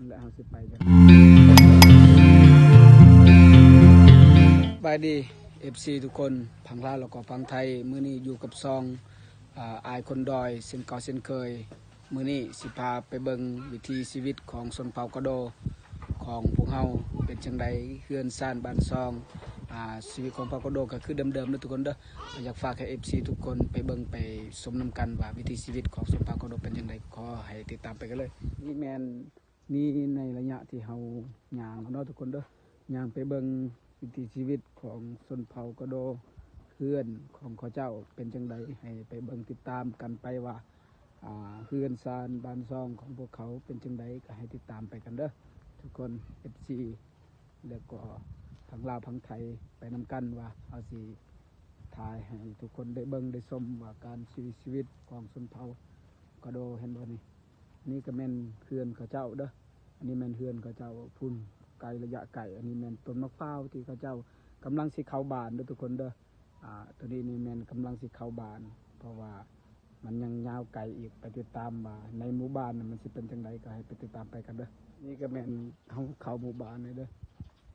ແລະເຮົາຊິໄປກັນ. ສະບາຍດີ ເອັຟຊີ ທຸກຄົນ ຝັ່ງລາວ ແລ້ວກໍຝັ່ງໄທ. ມື້ນີ້ຢູ່ກັບຊ່ອງ ອາ ອ້າຍຄົນດອຍ ເຊັ່ນເກົ່າເຊັ່ນເຄີຍ. ມື້ນີ້ຊິພາໄປເບິ່ງວິຖີຊີວິດຂອງຊົນເຜົ່າກະໂດຂອງພວກເຮົາເປັນຈັ່ງໃດ, ເຮືອນຊານບ້ານຊ່ອງ ອາ ຊີວິດຂອງເຜົ່າກະໂດກໍຄືເດີມໆເດີທຸກຄົນເດີ. ກໍຢາກຝາກໃຫ້ ເອັຟຊີ ທຸກຄົນໄປເບິ່ງໄປຊົມນຳກັນວ່າວິຖີຊີວິດຂອງຊົນເຜົ່າກະໂດເປັນຈັ່ງໃດ. ຂໍໃຫ້ຕິດຕາມໄປກັນເລີຍ. ນີ້ແມ່ນ ນີ້ໃນໄລຍະທີ່ເຮົາຍ່າງເນາະທຸກຄົນເດີ, ຍ່າງໄປເບິ່ງວິຖີຊີວິດຂອງຊົນເຜົ່າກະໂດ, ເຮືອນຂອງເຂົາເຈົ້າເປັນຈັ່ງໃດ, ໃຫ້ໄປເບິ່ງຕິດຕາມກັນໄປວ່າ ອາ ເຮືອນຊານບ້ານຊ່ອງຂອງພວກເຂົາເປັນຈັ່ງໃດ, ກໍໃຫ້ຕິດຕາມໄປກັນເດີທຸກຄົນ ເອັຟຊີ ແລ້ວກໍທັງລາວທັງໄທໄປນຳກັນ ວ່າເຮົາຊິຖ່າຍໃຫ້ທຸກຄົນໄດ້ເບິ່ງໄດ້ຊົມວ່າການຊີວິດຂອງຊົນເຜົ່າກະໂດ. ເຫັນບໍ່ນີ້? ນີ້ກໍແມ່ນເຮືອນເຂົາເຈົ້າເດີ, ອັນນີ້ແມ່ນເຮືອນເຂົາເຈົ້າພຸ້ນ ໄກ ໄລຍະໄກ. ອັນນີ້ແມ່ນຕົ້ນໝາກພ້າວທີ່ເຂົາເຈົ້າກຳລັງຊິເຂົ້າບານເດີທຸກຄົນເດີ. ອາ ໂຕນີ້ນີ້ແມ່ນກຳລັງຊິເຂົ້າບານ ເພາະວ່າມັນຍັງຍາວໄກອີກ. ໄປຕິດຕາມວ່າໃນໝູ່ບ້ານນັ້ນມັນຊິເປັນຈັ່ງໃດ ກໍໃຫ້ໄປຕິດຕາມໄປກັນເດີ. ນີ້ກໍແມ່ນເຮົາເຂົ້າໝູ່ບ້ານເລີຍເດີ,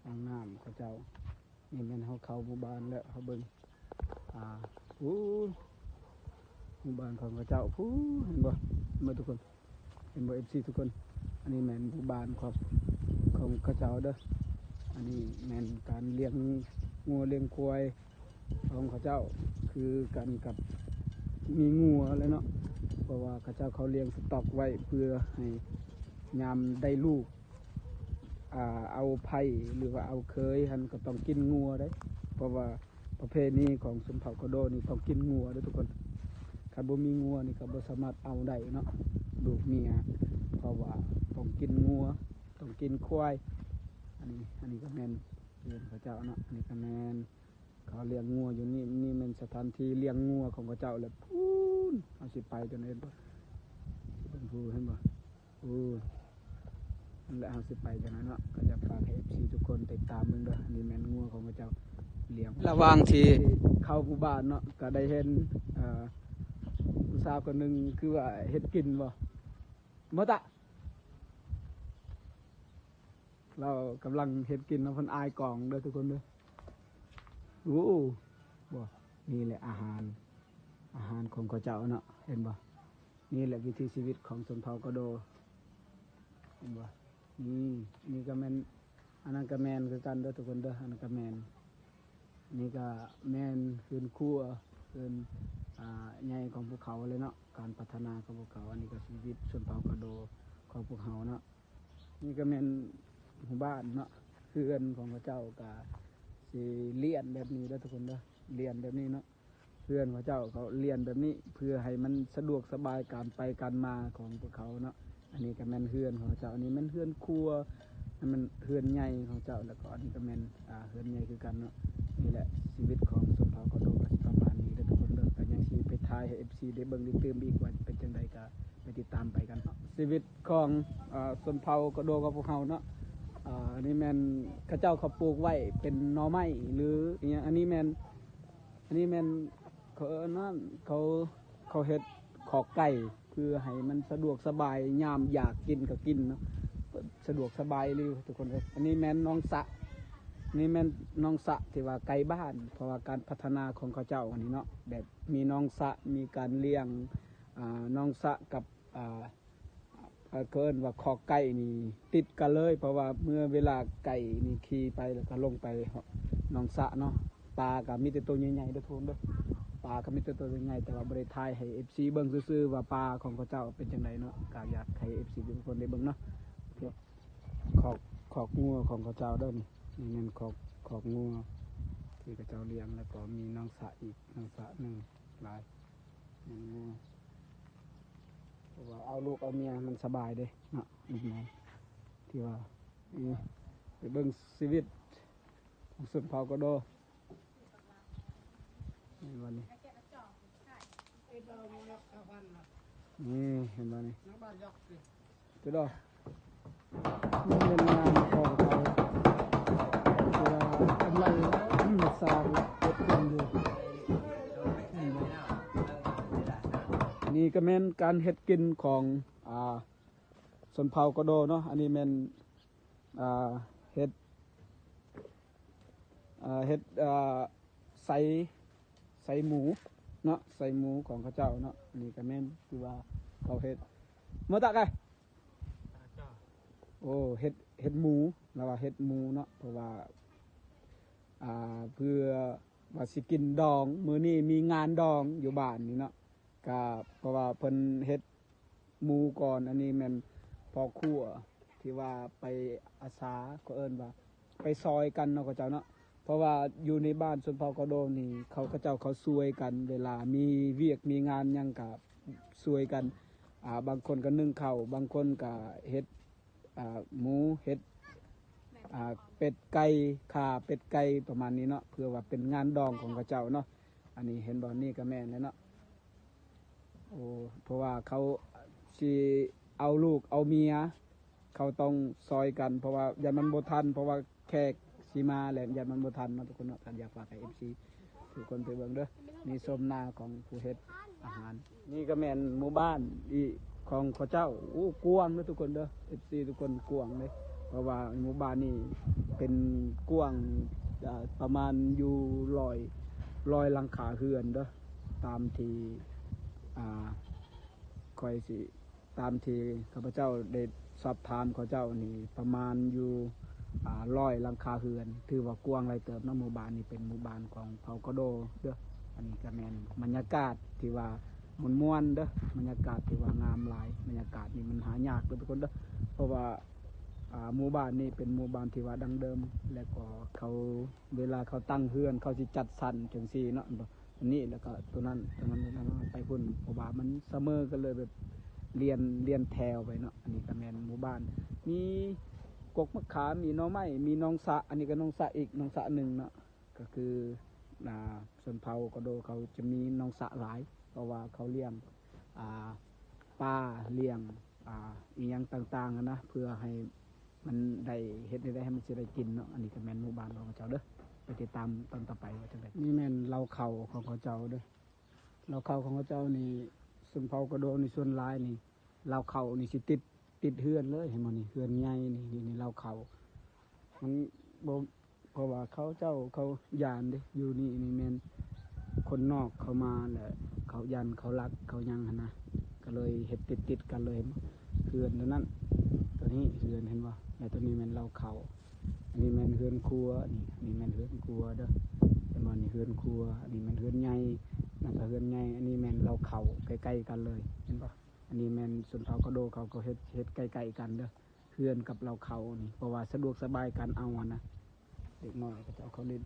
ຫ້ອງນ້ຳເຂົາເຈົ້າ. ນີ້ແມ່ນເຮົາເຂົ້າໝູ່ບ້ານແລ້ວ ເຮົາເບິ່ງ ອາ ໂອ້ ໝູ່ບ້ານຂອງເຂົາເຈົ້າພຸ້ນ ເຫັນບໍ່? ເຫັນບໍ່ທຸກຄົນ? ເຫັນບໍ່ ເອັຟຊີ ທຸກຄົນ? ອັນນີ້ແມ່ນໝູ່ບ້ານຂອງ ຂອງເຂົາເຈົ້າເດີ. ອັນນີ້ແມ່ນການລ້ຽງງົວລ້ຽງຄວາຍຂອງເຂົາເຈົ້າ ຄືກັນກັບມີງົວແຫຼະເນາະ, ເພາະວ່າເຂົາເຈົ້າເຂົາລ້ຽງສະຕັອກໄວ້ ເພື່ອໃຫ້ຍາມໄດ້ລູກ ອາ ເອົາໄພ້ ຫຼືວ່າເອົາເຂີຍຫັ້ນ ກໍຕ້ອງກິນງົວເດ້, ເພາະວ່າປະເພນີຂອງຊົນເຜົ່າກະໂດນີ້ຕ້ອງກິນງົວເດ້ທຸກຄົນ. ຄັນບໍ່ມີງົວນີ້ກໍບໍ່ສາມາດເອົາໄດ້ເນາະ ລູກເມຍ, ເພາະວ່າຕ້ອງກິນງົວ ຕ້ອງກິນຄວາຍ. ອັນນີ້ ອັນນີ້ກໍແມ່ນເຮືອນເຂົາເຈົ້າເນາະ, ອັນນີ້ກໍແມ່ນ ເຂົາລ້ຽງງົວຢູ່ນີ້. ນີ້ແມ່ນສະຖານທີ່ລ້ຽງງົວຂອງເຂົາເຈົ້າແຫຼະພຸ້ນ. ເຮົາຊິໄປຈົນເຫັນບໍ່? ເບິ່ງພູ ເຫັນບໍ່? ໂອ້ ນັ້ນແຫຼະ ເຮົາຊິໄປຈັ່ງໃດເນາະ. ກໍຢາກຝາກໃຫ້ ເອັຟຊີ ທຸກຄົນຕິດຕາມເບິ່ງເດີ. ອັນນີ້ແມ່ນງົວຂອງເຂົາເຈົ້າລ້ຽງ. ລະຫວ່າງທີ່ເຂົ້າໝູ່ບ້ານເນາະ ກໍໄດ້ເຫັນ ເອີ ຜູ້ສາວຄົນໜຶ່ງ ຄືວ່າເຮັດກິນບໍ່? ມາຕະ ລາວກຳລັງເຮັດກິນເນາະ, ເພິ່ນອາຍກ້ອງເດີທຸກຄົນເດີ. ໂອ້ ບໍ່ ນີ້ແຫຼະອາຫານ ອາຫານຂອງເຂົາເຈົ້າເນາະ, ເຫັນບໍ່? ນີ້ແຫຼະວິຖີຊີວິດຂອງຊົນເຜົ່າກະໂດ, ເຫັນບໍ່? ນີ້ ນີ້ກໍແມ່ນ ອັນນັ້ນກໍແມ່ນຄືກັນເດີທຸກຄົນເດີ, ອັນນັ້ນກໍແມ່ນ. ນີ້ກໍແມ່ນເຮືອນຄົວ ເຮືອນ ອາ ໃຫຍ່ຂອງພວກເຂົາເລີຍເນາະ, ການພັດທະນາຂອງພວກເຂົາ. ອັນນີ້ກໍຊີວິດຊົນເຜົ່າກະໂດຂອງພວກເຮົາເນາະ. ນີ້ກໍແມ່ນໝູ່ບ້ານເນາະ, ເຮືອນຂອງເຂົາເຈົ້າກໍຊິລຽນແບບນີ້ເດີທຸກຄົນເດີ, ລຽນແບບນີ້ເນາະ. ເຮືອນເຂົາເຈົ້າເຂົາລຽນແບບນີ້ ເພື່ອໃຫ້ມັນສະດວກສະບາຍການໄປການມາຂອງພວກເຂົາເນາະ. ອັນນີ້ກໍແມ່ນເຮືອນຂອງເຂົາເຈົ້າ, ອັນນີ້ແມ່ນເຮືອນຄົວ, ອັນນັ້ນແມ່ນເຮືອນໃຫຍ່ຂອງເຈົ້າ, ແລ້ວກໍອັນນີ້ກໍແມ່ນ ອາ ເຮືອນໃຫຍ່ຄືກັນເນາະ. ນີ້ແຫຼະຊີວິດຂອງຊົນເຜົ່າກະໂດກໍຊິປະມານນີ້ເດີທຸກຄົນເດີ. ກໍຍັງຊິໄປຖ່າຍໃຫ້ ເອັຟຊີ ໄດ້ເບິ່ງໄດ້ຕື່ມອີກວ່າເປັນຈັ່ງໃດ, ກໍໄປຕິດຕາມໄປກັນເນາະ. ຊີວິດຂອງ ອາ ຊົນເຜົ່າກະໂດຂອງພວກເຮົາເນາະ. ອາ ອັນນີ້ແມ່ນເຂົາເຈົ້າເຂົາປູກໄວ້ເປັນໜໍ່ໄມ້ ຫຼື ອີ່ຫຍັງ. ອັນນີ້ແມ່ນ ອັນນີ້ແມ່ນ ເຂົາເອີ້ນນັ້ນ ເຂົາ ເຂົາເຮັດຄອກໄກ່ ເພື່ອໃຫ້ມັນສະດວກສະບາຍ ຍາມຢາກກິນກໍກິນເນາະ, ສະດວກສະບາຍອີ່ຫຼີທຸກຄົນເອີຍ. ອັນນີ້ແມ່ນໜອງສະ ນີ້ແມ່ນໜອງສະທີ່ວ່າໃກ້ບ້ານ, ເພາະວ່າການພັດທະນາຂອງເຂົາເຈົ້າອັນນີ້ເນາະ, ແບບມີໜອງສະ ມີການລ້ຽງ ອາ ໜອງສະກັບ ອາ ເຂົາເອີ້ນວ່າຄອກໄກ່ນີ້ຕິດກັນເລີຍ, ເພາະວ່າເມື່ອເວລາໄກ່ນີ້ຂີ່ໄປ ແລ້ວກໍລົງໄປໜອງສະເນາະ, ປາກໍມີແຕ່ໂຕໃຫຍ່ໆເດີທຸກຄົນເດີ, ປາກໍມີແຕ່ໂຕໃຫຍ່ໆ. ແຕ່ວ່າບໍ່ໄດ້ຖ່າຍໃຫ້ ເອັຟຊີ ເບິ່ງຊື່ໆວ່າປາຂອງເຂົາເຈົ້າເປັນຈັ່ງໃດເນາະ, ກໍຢາກໃຫ້ ເອັຟຊີ ທຸກຄົນໄດ້ເບິ່ງເນາະ. ຄອກ ຄອກງົວຂອງເຂົາເຈົ້າເດີນີ້, ນີ້ແມ່ນຄອກ ຄອກງົວທີ່ເຂົາເຈົ້າລ້ຽງ, ແລ້ວກໍມີໜອງສະອີກ ໜອງສະໜຶ່ງ ຫຼາຍ ແມ່ນງົວ ເພາະວ່າເອົາລູກເອົາເມຍມັນສະບາຍເດ້ເນາະ. ນີ້ແມ່ນທີ່ວ່າ ນີ້ ໄປເບິ່ງຊີວິດຂອງຊົນເຜົ່າກະໂດ. ນີ້ ນີ້ ເຫັນບໍ່ນີ້? ເຈົ້າດອກ ນີ້ແມ່ນງານຂອງເຂົາ ທີ່ວ່າກຳລັງສ້າງເຮັດກິນຢູ່. ນີ້ກໍແມ່ນການເຮັດກິນຂອງ ອາ ຊົນເຜົ່າກະໂດເນາະ. ອັນນີ້ແມ່ນ ອ່າ ເຮັດ ເຮັດ ໃສ່ ໃສ່ໝູເນາະ ໃສ່ໝູຂອງເຂົາເຈົ້າເນາະ. ອັນນີ້ກະແມ່ນ ຄືວ່າເຂົາເຮັດ ໂມຕະກະ ໂອ້ ເຮັດ ເຮັດໝູ ລາວວ່າເຮັດໝູເນາະ ເພາະວ່າ ອ່າ ເພື່ອວ່າຊິກິນດອງ ມື້ນີ້ມີງານດອງຢູ່ບ້ານນີ້ເນາະ. ກະເພາະວ່າເພິ່ນເຮັດໝູກ່ອນ. ອັນນີ້ແມ່ນພໍ່ຄົວທີ່ວ່າໄປອາສາ ເຂົາເອີ້ນວ່າໄປຊ່ອຍກັນເນາະ ເຂົາເຈົ້າເນາະ. ເພາະວ່າຢູ່ໃນບ້ານຊົນເຜົ່າກະໂດນີ້ ເຂົາ ເຂົາເຈົ້າເຂົາຊ່ວຍກັນ ເວລາມີວຽກມີງານຫຍັງກະຊ່ວຍກັນ. ອ່າ ບາງຄົນກະໜຶ້ງເຂົ້າ ບາງຄົນກະເຮັດ ອ່າ ໝູ ເຮັດ ອ່າ ເປັດໄກ່ ຂ້າເປັດໄກ່ ປະມານນີ້ເນາະ ເພື່ອວ່າເປັນງານດອງຂອງເຂົາເຈົ້າເນາະ. ອັນນີ້ເຫັນບໍ່ ນີ້ກະແມ່ນແລ້ວເນາະ. ໂອ້ ເພາະວ່າເຂົາຊິເອົາລູກເອົາເມຍ ເຂົາຕ້ອງຊ່ອຍກັນ ເພາະວ່າຢ້ານມັນບໍ່ທັນ ເພາະວ່າແຂກຊິມາແລ້ວ ຢ້ານມັນບໍ່ທັນເນາະ ທຸກຄົນເນາະ. ກະຢາກຝາກໃຫ້ເອັຟຊີທຸກຄົນໄປເບິ່ງເດີ ນີ້ຊົມໜ້າຂອງຜູ້ເຮັດອາຫານ. ນີ້ກະແມ່ນໝູ່ບ້ານອີກຂອງເຂົາເຈົ້າ. ໂອ້ ກວ້າງເດີທຸກຄົນເດີ ເອັຟຊີທຸກຄົນ ກວ້າງເດ້. ເພາະວ່າໝູ່ບ້ານນີ້ເປັນກວ້າງ ອ່າ ປະມານຢູ່ຮ້ອຍ ຮ້ອຍຫຼັງຄາເຮືອນເດີ ຕາມທີ່ ອ່າ ຂ້ອຍຊິ ຕາມທີ່ຂ້າພະເຈົ້າໄດ້ສອບຖາມເຂົາເຈົ້ານີ້ ປະມານຢູ່ ອ່າ ຮ້ອຍຫຼັງຄາເຮືອນ ຖືວ່າກວ້າງຫຼາຍເຕີບເນາະ. ໝູ່ບ້ານນີ້ເປັນໝູ່ບ້ານຂອງເຜົ່າກະໂດເດີ. ອັນນີ້ກະແມ່ນບັນຍາກາດທີ່ວ່າມ່ວນໆເດີ ບັນຍາກາດທີ່ວ່າງາມຫຼາຍ. ບັນຍາກາດນີ້ມັນຫາຍາກເດີທຸກຄົນເດີ ເພາະວ່າ ອ່າ ໝູ່ບ້ານນີ້ເປັນໝູ່ບ້ານທີ່ວ່າດັ້ງເດີມ ແລະກໍເຂົາ ເວລາເຂົາຕັ້ງເຮືອນ ເຂົາຊິຈັດສັນຈັ່ງຊີ້ເນາະ. ອັນນີ້ ແລ້ວກໍໂຕນັ້ນ ໂຕນັ້ນ ໂຕນັ້ນ ໄປພຸ້ນ ເພາະວ່າມັນສະເໝີກັນເລີຍ ແບບລຽນ ລຽນແຖວໄປເນາະ. ອັນນີ້ກະແມ່ນໝູ່ບ້ານ ມີກົກໝາກຂາມ ມີໜໍ່ໄມ້ ມີໜອງສະ. ອັນນີ້ກະໜອງສະອີກ ໜອງສະໜຶ່ງເນາະ. ກະຄື ອ່າ ຊົນເຜົ່າກະໂດເຂົາຈະມີໜອງສະຫຼາຍ ເພາະວ່າເຂົາລ້ຽງ ອ່າ ປາ ລ້ຽງ ອ່າ ອີ່ຫຍັງຕ່າງໆຫັ້ນນະ ເພື່ອໃຫ້ ມັນໄດ້ເຮັດແນວໃດໃຫ້ມັນຊິໄດ້ກິນເນາະ. ອັນນີ້ກະແມ່ນໝູ່ບ້ານຂອງເຂົາເຈົ້າເດີ. ໄປຕິດຕາມຕອນຕໍ່ໄປວ່າຈັ່ງໃດ. ນີ້ແມ່ນເລົ້າເຂົ້າຂອງເຂົາເຈົ້າເດີ. ເລົ້າເຂົ້າຂອງເຂົາເຈົ້ານີ້ ຊົນເຜົ່າກະໂດນີ້ ສ່ວນຫຼາຍນີ້ ເລົ້າເຂົ້ານີ້ຊິຕິດ ຕິດເຮືອນເລີຍ ເຫັນບໍ່ນີ້ ເຮືອນໃຫຍ່ນີ້ ນີ້ ນີ້ເລົ້າເຂົ້າ. ມັນບໍ່ ເພາະວ່າເຂົາເຈົ້າເຂົາຢ້ານເດ້ ຢູ່ນີ້ນີ້ແມ່ນຄົນນອກເຂົາມາແລ້ວ ເຂົາຢ້ານເຂົາລັກເຂົາຫຍັງຫັ້ນນະ ກະເລີຍເຮັດຕິດໆກັນເລີຍ. ເຫັນບໍ່ ເຮືອນໂຕນັ້ນ ໂຕນີ້ເຮືອນ ເຫັນບໍ່ ແລະໂຕນີ້ແມ່ນເລົ້າເຂົ້າ. ອັນນີ້ແມ່ນເຮືອນຄົວ ນີ້ ອັນນີ້ແມ່ນເຮືອນຄົວເດີ ເຫັນບໍ່ ນີ້ເຮືອນຄົວ. ອັນນີ້ແມ່ນເຮືອນໃຫຍ່ ນັ້ນກະເຮືອນໃຫຍ່. ອັນນີ້ແມ່ນເລົ້າເຂົ້າ ໃກ້ໆກັນເລີຍ ເຫັນບໍ່. ອັນນີ້ແມ່ນຊົນເຜົ່າກະໂດເຂົາກໍເຮັດ ເຮັດໃກ້ໆກັນເດີ ເຮືອນກັບເລົ້າເຂົ້ານີ້ ເພາະວ່າສະດວກສະບາຍການເອົາຫັ້ນນະ. ເດັກນ້ອຍເຂົາເຈົ້າເຂົາຫຼິ້ນ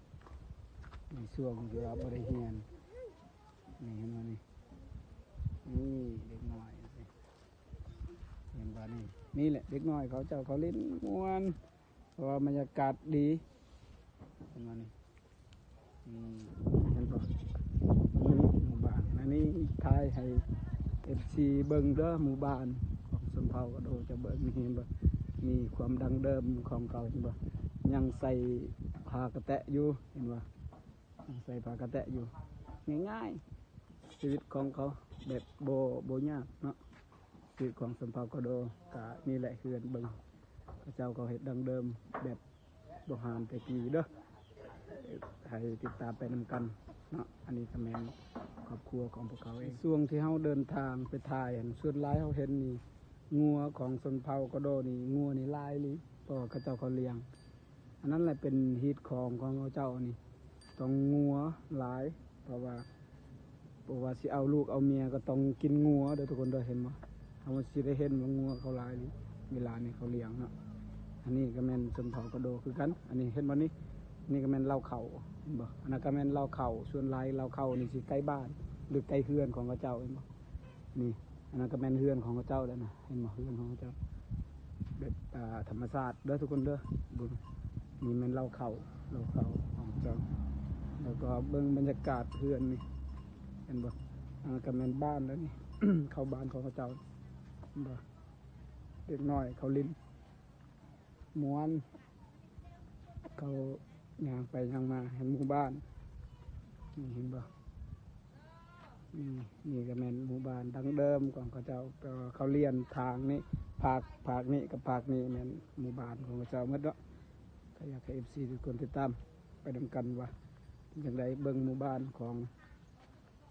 ໃນຊ່ວງທີ່ວ່າບໍ່ໄດ້ຮຽນ ນີ້ເຫັນບໍ່ນີ້ ນີ້ເດັກນ້ອຍ ເຫັນບໍ່ນີ້ ນີ້ແຫຼະເດັກນ້ອຍເຂົາເຈົ້າເຂົາຫຼິ້ນມ່ວນ ເພາະວ່າບັນຍາກາດດີ ເຫັນບໍ່ນີ້. ອືມ ເຫັນບໍ່ ນີ້ໝູ່ບ້ານ ອັນນີ້ຖ່າຍໃຫ້ເອັຟຊີເບິ່ງເດີ ໝູ່ບ້ານຂອງຊົນເຜົ່າກະໂດຈະເບິ່ງ ນີ້ເຫັນບໍ່ ມີຄວາມດັ້ງເດີມຂອງເຂົາ ເຫັນບໍ່ ຍັງໃສ່ຜ້າກະແຕະຢູ່ ເຫັນບໍ່ ຍັງໃສ່ຜ້າກະແຕະຢູ່ ງ່າຍໆ ຊີວິດຂອງເຂົາແບບບໍ່ ບໍ່ຍາກເນາະ. ຊື່ຂອງຊົນເຜົ່າກະໂດ ກະນີ້ແຫຼະເຮືອນ ເບິ່ງ ເຂົາເຈົ້າເຂົາເຮັດດັ້ງເດີມແບບໂບຮານແຕ່ກີ້ເດີ ໃຫ້ຕິດຕາມໄປນຳກັນເນາະ. ອັນນີ້ກະແມ່ນຄອບຄົວຂອງພວກເຂົາເອງ. ຊ່ວງທີ່ເຮົາເດີນທາງໄປຖ່າຍຫັ້ນ ສ່ວນຫຼາຍເຮົາເຫັນນີ້ ງົວຂອງຊົນເຜົ່າກະໂດນີ້ ງົວນີ້ຫຼາຍອີ່ຫຼີ ເພາະວ່າເຂົາເຈົ້າເຂົາລ້ຽງ ອັນນັ້ນແຫຼະເປັນຮີດຄອງຂອງເຂົາເຈົ້ານີ້ ຕ້ອງງົວຫຼາຍ ເພາະວ່າ ເພາະວ່າຊິເອົາລູກເອົາເມຍກໍຕ້ອງກິນງົວເດີທຸກຄົນເດີ ເຫັນບໍ່ ເຮົາຊິໄດ້ເຫັນວ່າງົວເຂົາຫຼາຍ ເວລານີ້ເຂົາລ້ຽງເນາະ. ອັນນີ້ກໍແມ່ນຊົນເຜົ່າກະໂດຄືກັນ ອັນນີ້ເຫັນບໍ່ນີ້ ນີ້ກໍແມ່ນເລົ້າເຂົ້າ ເຫັນບໍ່ ອັນນັ້ນກໍແມ່ນເລົ້າເຂົ້າ. ສ່ວນຫຼາຍເລົ້າເຂົ້ານີ້ຊິໃກ້ບ້ານ ຫຼື ໃກ້ເຮືອນຂອງເຂົາເຈົ້າ ເຫັນບໍ່. ນີ້ ອັນນັ້ນກໍແມ່ນເຮືອນຂອງເຂົາເຈົ້າແລ້ວນະ ເຫັນບໍ່ ເຮືອນຂອງເຂົາເຈົ້າ ແບບ ອ່າ ທຳມະຊາດເດີທຸກຄົນເດີ. ເບິ່ງ ນີ້ແມ່ນເລົ້າເຂົ້າ ເລົ້າເຂົ້າຂອງເຈົ້າ ແລ້ວກໍເບິ່ງບັນຍາກາດເຮືອນນີ້ ເຫັນບໍ່ ອັນນັ້ນກໍແມ່ນບ້ານແລ້ວນີ້ ເຂົ້າບ້ານຂອງເຂົາເຈົ້າ ເຫັນບໍ່ ເດັກນ້ອຍເຂົາຫຼິ້ນ ມ່ວນ ເຂົາຍ່າງໄປຍ່າງມາ ເຫັນໝູ່ບ້ານ ນີ້ເຫັນບໍ່ ນີ້ ນີ້ກໍແມ່ນໝູ່ບ້ານດັ້ງເດີມຂອງເຂົາເຈົ້າ ແຕ່ວ່າເຂົາລຽນທາງນີ້ ພາກ ພາກນີ້ກັບພາກນີ້ແມ່ນໝູ່ບ້ານຂອງເຂົາເຈົ້າໝົດເນາະ. ກໍຢາກໃຫ້ເອັຟຊີທຸກຄົນຕິດຕາມໄປນຳກັນວ່າເປັນຈັ່ງໃດ. ເບິ່ງໝູ່ບ້ານຂອງ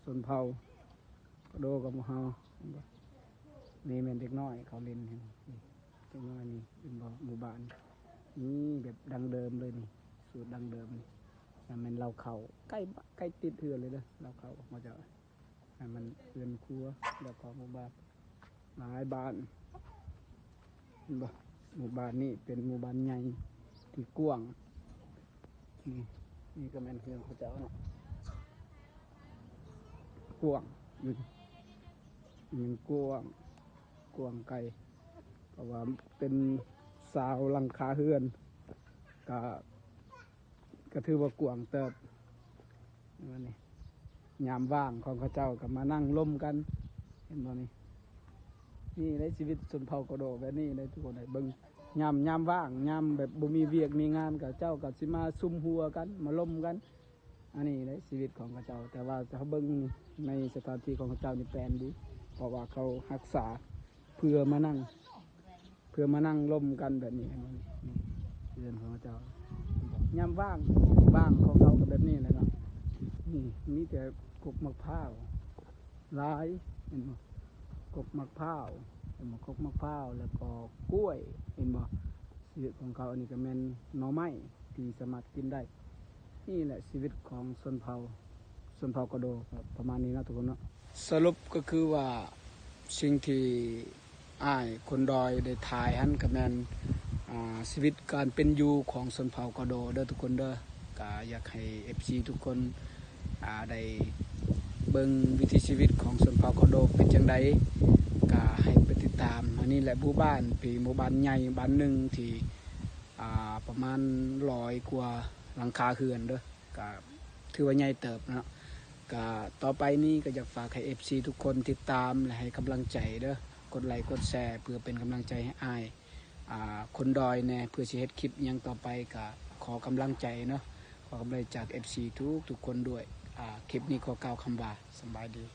ຊົນເຜົ່າກະໂດກັບໝູ່ເຮົາ ເຫັນບໍ່? ນີ້ແມ່ນເດັກນ້ອຍເຂົາຫຼິ້ນ ເຫັນບໍ່? ນີ້ເດັກນ້ອຍນີ້ ເຫັນບໍ່? ໝູ່ບ້ານນີ້ແບບດັ້ງເດີມເລີຍນີ້ ສູດດັ້ງເດີມນີ້. ນັ້ນແມ່ນເລົ້າເຂົ້າ ໃກ້ ໃກ້ຕິດເຮືອນເລີຍເດີ ເລົ້າເຂົ້າຂອງເຂົາເຈົ້າ. ໃຫ້ມັນເຮືອນຄົວ ແລ້ວກໍໝູ່ບ້ານຫຼາຍບ້ານ ເຫັນບໍ່? ໝູ່ບ້ານນີ້ເປັນໝູ່ບ້ານໃຫຍ່ທີ່ກວ້າງ. ນີ້ ນີ້ກໍແມ່ນເຮືອນເຂົາເຈົ້າເນາະ ກວ້າງຢູ່ນີ້ ມັນກວ້າງ ກວ້າງໄກ ເພາະວ່າເປັນຊາວຫຼັງຄາເຮືອນ ກະ ກໍຖືວ່າກວ້າງເຕີບ. ນີ້ ຍາມວ່າງຂອງເຂົາເຈົ້າກໍມານັ່ງລົມກັນ ເຫັນບໍ່ນີ້? ນີ້ແຫຼະຊີວິດຊົນເຜົ່າກະໂດແບບນີ້ເດ້ທຸກຄົນເອີຍ. ເບິ່ງ ຍາມ ຍາມວ່າງ ຍາມແບບບໍ່ມີວຽກມີງານ ເຂົາເຈົ້າກໍຊິມາຊຸມຫົວກັນ ມາລົມກັນ. ອັນນີ້ແຫຼະຊີວິດຂອງເຂົາເຈົ້າ. ແຕ່ວ່າຖ້າເບິ່ງໃນສະຖານທີ່ຂອງເຂົາເຈົ້ານີ້ແປນດີ ເພາະວ່າເຂົາຮັກສາເພື່ອມານັ່ງ ເພື່ອມານັ່ງລົມກັນແບບນີ້ ເຫັນບໍ່ນີ້? ນີ້ເຮືອນຂອງເຂົາເຈົ້າ ຍາມວ່າງ ວ່າງຂອງເຂົາກໍແບບນີ້ແຫຼະເນາະ. ນີ້ມີແຕ່ກົກໝາກພ້າວຫຼາຍ ເຫັນບໍ່? ກົກໝາກພ້າວ ເຫັນບໍ່? ກົກໝາກພ້າວ ແລ້ວກໍກ້ວຍ ເຫັນບໍ່? ຊີວິດຂອງເຂົາ ອັນນີ້ກໍແມ່ນໜໍ່ໄມ້ທີ່ສາມາດກິນໄດ້. ນີ້ແຫຼະຊີວິດຂອງຊົນເຜົ່າ ຊົນເຜົ່າກະໂດ ກໍປະມານນີ້ເນາະທຸກຄົນເນາະ. ສະຫຼຸບກໍຄືວ່າ ສິ່ງທີ່ອ້າຍຄົນດອຍໄດ້ຖ່າຍຫັ້ນ ກໍແມ່ນ ອ່າ ຊີວິດການເປັນຢູ່ຂອງຊົນເຜົ່າກະໂດເດີທຸກຄົນເດີ. ກໍຢາກໃຫ້ເອັຟຊີທຸກຄົນ ອ່າ ໄດ້ເບິ່ງວິຖີຊີວິດຂອງຊົນເຜົ່າກະໂດເປັນຈັ່ງໃດ ກໍໃຫ້ໄປຕິດຕາມ. ອັນນີ້ແຫຼະໝູ່ບ້ານ ເປັນໝູ່ບ້ານໃຫຍ່ບ້ານໜຶ່ງທີ່ ອ່າ ປະມານຮ້ອຍກວ່າຫຼັງຄາເຮືອນເດີ ກະຖືວ່າໃຫຍ່ເຕີບເນາະ. ກະຕໍ່ໄປນີ້ກໍຢາກຝາກໃຫ້ເອັຟຊີທຸກຄົນຕິດຕາມ ແລະ ໃຫ້ກຳລັງໃຈເດີ ກົດໄລກົດແຊ ເພື່ອເປັນກຳລັງໃຈໃຫ້ອ້າຍ ອ່າ ຄົນດອຍແດ່ ເພື່ອຊິເຮັດຄລິບຫຍັງຕໍ່ໄປ ກະຂໍກຳລັງໃຈເນາະ ຂໍກຳລັງໃຈຈາກເອັຟຊີທຸກໆຄົນດ້ວຍ. ອ່າ ຄລິບນີ້ຂໍກ່າວຄຳວ່າສະບາຍດີ.